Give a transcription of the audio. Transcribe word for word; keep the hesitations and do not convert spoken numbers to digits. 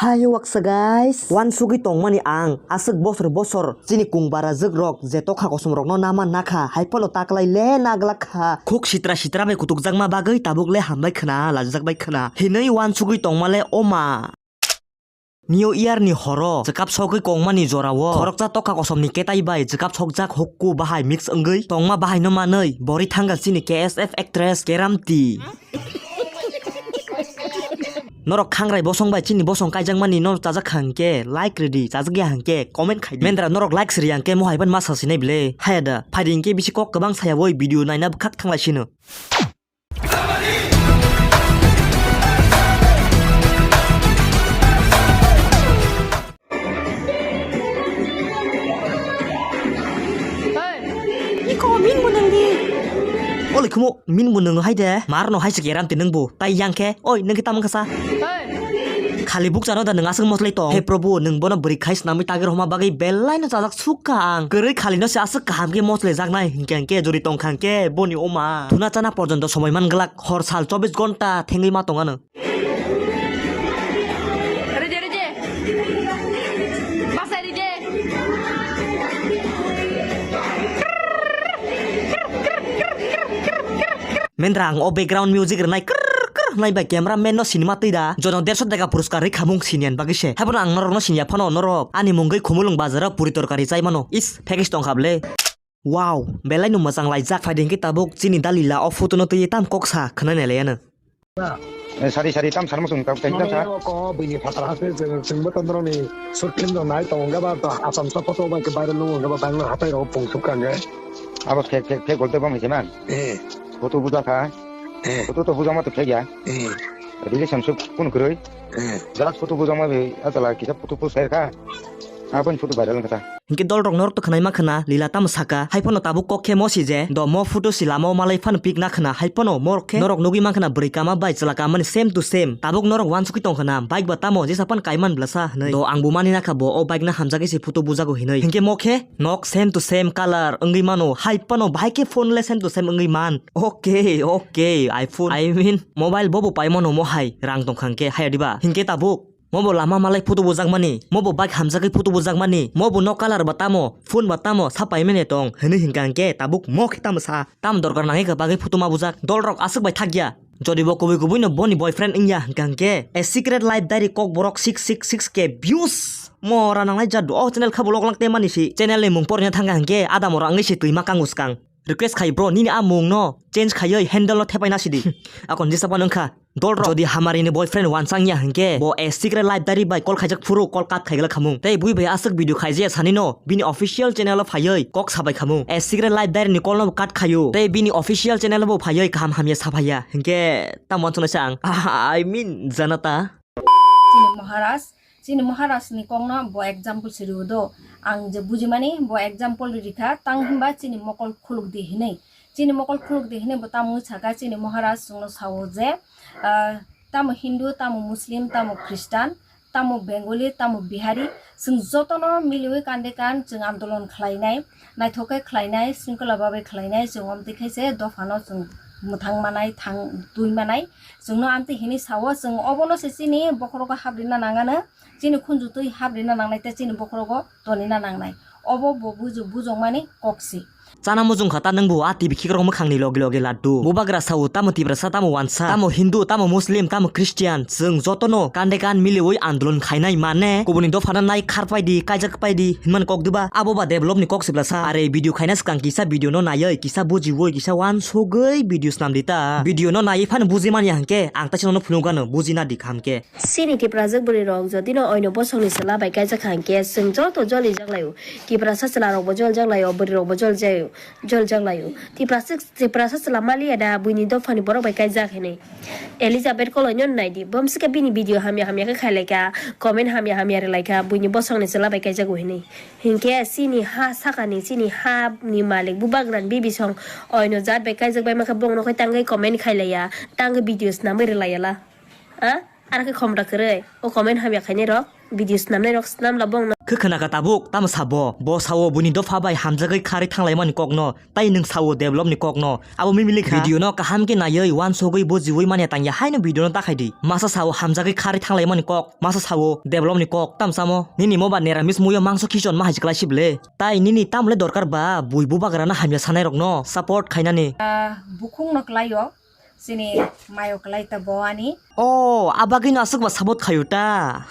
Hayo waksa guys, wansugwi tongmani ang aswk bosor bosor chini kung barajwk rok je tokha kosom rokno nama nakha, haiphano taklai le naglak kha. Khuk sitra sitra bai kutukjakma bagwi tabuk le hambai khwna, lajak bai khwna hinwi wansugwi tongma le oma. New Year ni horo chwkap sogwi kongmani jorao khoroksa tokha kosomni ketai bai chwkap sokjak hokku bahai mix wngwi tongma bahaino manwi bori thangkha chini K S F actress Keramti. Norok khangrai bosong bai chini bosong kaijakmani no chajak kha hwnkhe like rwdi, chajak ya hwnkhe comment khaidi. Mendra norok like siri hwnkhe mohai ban ma sasinai bile. Haya da, phaidi hwnkhe bisi kok kwbang sayawoi video naina bwkhak thanglai sino. Oi, iko min bo nang di. Oli khumo min bo nang hai de. Mar no hai se geram te nang bo. Tai yang khe, oi nang khe tam kasa. Oi. Khali bukcha no da nang aswk moslai tong. He Prabhu, nang bono bwrwi khai snamwi tagir homa bagwi belai no chajak suk kha ang. Kwrwi khali no se aswk kaham khe moslai jaknai hinkhe hinkhe jori tong kha hinkhe boni oma. Thuna chana porjonto somoi man glak. Hor sal chobbish gonta thengwi ma tong ano. Rije, rije. Pasai rije. Mendra ang o background music rwnai krr krr wnai bai camera man no sinima twi da. Jono derso dega puruskar rwi khamung siniyan bagwi se. Haibono ang norok no siniya phano norok ani mungwi Khumulwng bazaro puri torkari chai mano. Is, package tong kha bwle. Wow, belai no mwchang laijak. Phaidi hwnkhe tabuk chini dalila o photo no twiwi tam kok sa khwnai nai lai ano. Eh, sari sari tam sarmo chwng tam kaisa sa. Ko bini phatar haste chwng, chwngbo tondroni short film rok nai tongo hwnkhe ba to Assam sa photo bai khe viral nung hwnkhe ba Bangalore hatai rok pungsuk kha hwnkhe. Abo fake, fake, fake golte bom hise man. Eh. Photo buja kha. Eh. Photo to buja ma to fake ya. Eh. Relationship kun kwrwi. Eh. Just photo buja ma bi atala kisa photo post kha. Aboni photo viral wngkha ta. Hinkhe dolrok norok to khwnaima khwna, lila tamo saka, haiphano tabuk kok khe mo si je, do mo photo si lama o malai phano pik na khwna, haiphano morok khe norok nugwi man khwna bwrwi kama bai chwla kama ni same to same. Tabuk norok wansugwi tong khwna, bike ba tamo jesa phano kaiman blasa hinwi. Do ang bo mani nakha bo o bike no hamjagwi se photo bujago hinwi. Hinkhe mo khe nok same to same color wngwi mano, haiphano bahai khe phone le same to same wngwi man. Okay, okay, iPhone, I mean, mobile bo bo paimano mo hai, rang tong kha hinkhe, haya diba? Hinkhe tabuk. Mobo lama malai photo bujakmani, mobo bike hamjagwi photo bujakmani, mobo nok color ba tamo, phone ba tamo, sa paimani tong, hinwi hinkha hinkhe tabuk mo khe tamo sa, tamo dorkar nangwi kha bagwi photo ma bujak, dolrok aswk bai thakya. Jodi bo kubui kubui no boni boyfriend wngya hinkha hinkhe, a secret life diary kokborok six six six K views. Mo ra nangnai jadu o channel kha bolok lang te mani si, channel ni mung porina thangkha hinkhe, adamora wngwi si twima kango swkang. Request khai bro, nini a mung no change khaiwi handle no thepai na sidi. Akon jesa phano wngkha. Dolrok jodi hamari ni boyfriend wansang ya hinkhe bo a secret life diary bai call khaijak phuru call cut khaiglak khamung. Tei bui bai aswk video khaijaya sani no bini official channel o phaiwi kok sabai khamung. A secret life diary ni call no cut khaio. Tei bini official channel o bo phaiwi kaham hamya saphaiya. Hinkhe tamo wansuknai sa ang. I mean, janata. Chini Maharaj, chini Maharaj ni kok no bo example se rio do. Ang je bujimani bo example rikha, tang hinba chini mokol khuluk di hinwi. Chini mokol khuluk di hinwi bo tamo wngwi saka, chini Maharaj chwngno sao je, ah, tamo Hindu, tamo Muslim, tamo Christian, tamo Bengali, tamo Bihari, chwng jotono miliwi kande kan chwng andolon khlainai, naithok khe khlainai, shringkhola babai khlainai, chwng omtwi khe se dophano chwng mwthang manai, thang twi manai, chwngno amtwi hinwi sao, chwng obono se chini bokhorogo hap rina nangano, chini khunju twi hap rina nangnai tei chini bokhorogo tonina nangnai. Obo bo buju-, bujokmani kok se. Chana mujung kha ta nwng bo a T V khikrok mwkhangni logi logi laddu. Bubagra sao tamo Tiprasa tamo wansa, tamo Hindu, tamo Muslim, tamo Christian. Chwng jotono kande kan miliwi andolon khainai mane kubuni dophano nai kharpai di, kaijak pai di hinmani kok diba? Abo ba develop ni kok se bwlasa. Are video khaina swkang kisa video no naiwi, kisa bujiwi, kisa wansugwi video swnam di ta. Video no naiwi phano buji manya hinkhe ang taisa nono phunukgano bujina di kha hinkhe. Chini Tiprajwk bwrwi rok jodi no oino bosong ni chwla bai kaijak kha hinkhe chwng joto joli jak laio. Tiprasa chwla rok bo jol jak laio, bwrwi rok bo jol jak, jol jak laio. Tiprasa, Tiprasa chwla maliya da buini dopha ni borok bai kaijak hinwi. Elizabeth Koloi no nai di. Bom swkhe bini video hamya hamya khe khai lai kha, comment hamya hamya rw lai kha, buini bosong ni chwla bai kaijak o hinwi. Hinkhe chini ha saka ni, chini ha ni malik bubagra ni bibisong oino jat bai kaijak bai ma khe bong no khai tangwi comment khai laiya, tangwi video swnamwi rw laiya la. Ha? Aro khe khomra kwrwi, o comment hamya khainai rok. Video snamnai rok snamla bongno. Khe khwnaka tabuk, tamo sabo? Bo sao buini dopha bai hamjagwi kharwi thanglaimani kokno, tai nwng sao developni kokno. Abo mimili kha. Video no kaham khe naiwi uansugwi bujiwi manya tangya haino video no takhai di. Masa sao hamjagwi kharwi thanglaimani kok, masa sao developni kok, tam samo? Nini moba neramis muiyo mangso khichon ma hai se kwlai sibole. Tai nini tamle dorkar ba bui bubagrano hamya sanairokno support khainani? Ah, bukhungno kwlaio, chini mayo kwlai ta bo ani. O, a bagwino aswkba support khaio ta?